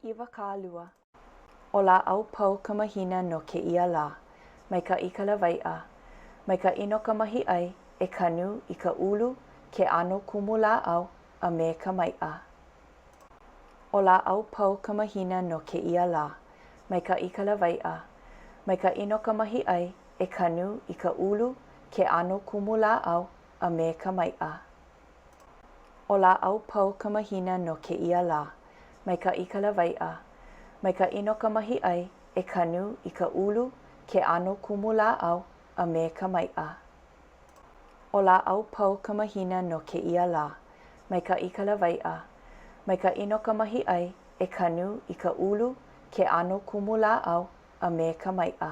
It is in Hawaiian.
20. ʻO lāʻau pau ka mahina no kēia lā. Maikaʻi ka lawaiʻa. Maikaʻi no ka mahiʻai e kanu i ka ʻulu, ke ʻano kumu lāʻau, a me ka maiʻa. ʻO lāʻau pau ka mahina no kēia lā. Maikaʻi ka lawaiʻa. Maikaʻi no ka mahiʻai e kanu i ka ʻulu, ke ʻano kumu lāʻau, a me ka maiʻa. ʻO lāʻau pau ka mahina no kēia lā. Maikaʻi ka lawaiʻa. Maikaʻi no ka mahiʻai e kanu i ka ʻulu, ke ʻano kumu lāʻau, a me ka maiʻa. ʻO lāʻau pau ka mahina no kēia lā. Maikaʻi ka lawaiʻa. Maikaʻi no ka mahiʻai e kanu i ka ʻulu, ke ʻano kumu lāʻau, a me ka maiʻa.